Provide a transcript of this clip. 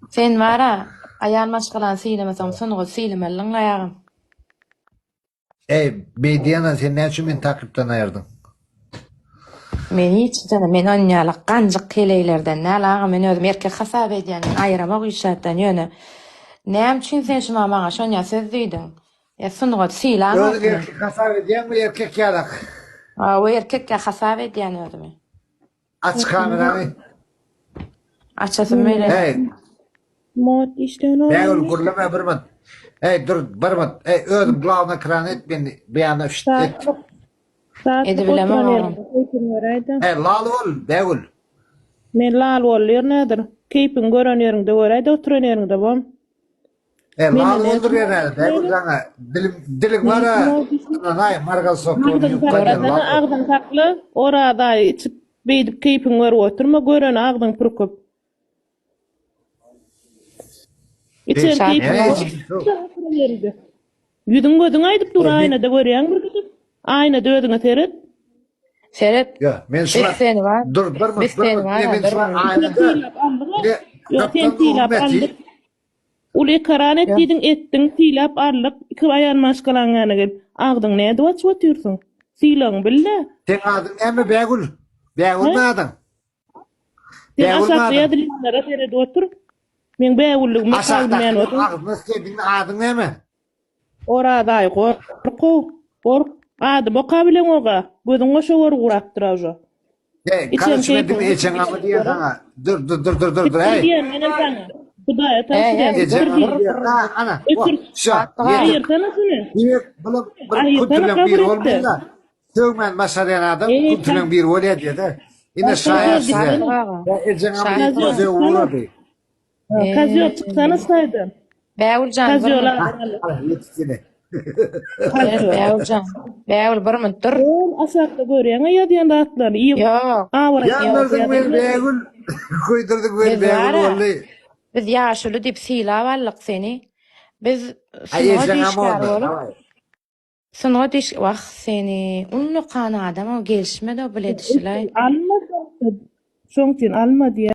Sen bara aýal maşgalany sylamasaň sungat sylamalyň agam. Eý, beý diýene sen näme üçin meni takypdan aýyrdyň? Men hiç jana men onýalak ganjyk heleýlerden däl agam men özüm erkek hasap edýän men aýyramok hiç zatdan ýöne näme üçin sen şuma maňa şonýa söz diýdiň ýa sungat Özüňi sylamokmy? erkek hasap edýäňmi erkek ýalak? Hawa erkek ýa hasap edýän özümi. Aç kamerany. Açasym gelenok. Hey. Mod işleýän Bägül gürleme bir minut. Hey dur bir minut. Hey özüň glawny ekran et meni beýana şit et. Edibilemok agam. Hey lal bol Bägül. Men lal bol diýer nädir? Keýpiň gören ýeriňde göräýde oturan ýeriňde bom. E, lal boldur ýene, Bägül saňa dilim diliň bar-a, ynanaý, margal sokony ýuwup gaýdar, lal bol. Agzyňy sakla, Oraz aýy içip, beýdip keýpiňi görüp oturma, göreni agzyň pürküp. Içen keýpiňi görüp. Ýüzüň gözüň aýdyp dur aýnada görýäň bir gidip. Aýnada özüňe seret. Seret. Ýa, men şuna Biz seni bar. Dur bir Biz bir seni bar. Men şuna aýnada. Ýok, sen sylap aldyk. Uly ekaran et diýdiň, etdiň, sylap aldyk. Iki aýal maşgalaň ýanyna gelip, agzyňy nädip açyp otyrsyň? Sylagyňy bil-de. Seň adyň näme Bägül? Bägülmi adyň? Sen aşakda ýazylýanlara seredip otur. Meň bägülligimi oka bilmän otur. Agzyna seniň adyň näme? Oraz aý gork-ow, gork. Adymy oka bileňog-a. Gözüň goşa görüp ugrapdyr-a uje. Eý, karoçe men diňe ejeň amy diýen saňa. Dur, dur, dur, dur, dur, dur, eý. Diýen menem saňa. Hudaýa tabşyrýan. Ejeň amy diýen. Ha, ana. Ötür. Şo. Aýyrsana şuny. Diýmek, bular bir küntüleň biri bolmaýar-da. Sögmän başarýan adam küntüleň biri bolýar diýýär-de. Ine şaýat size. Ejeň amy diýip sögüp ugrady. Kozýol çyksana şaýdan. Bägüljan bir Kozýol Ýetişsene. Bägüljan. Bägül bir minut dur. Ol aşakda görýäň ýazýan zatlaryny. Ýok. Ýandyrdyň meni Bägül. Köýdürdiň meni Bägül boldy. Biz ýaşuly diýip sylap aldyk seni. Biz sungat işgäri bolup. Sungat iş wah seni ullakan adam o gelişmedi o bile edişilaý. Alma şoň üçin alma diýýär.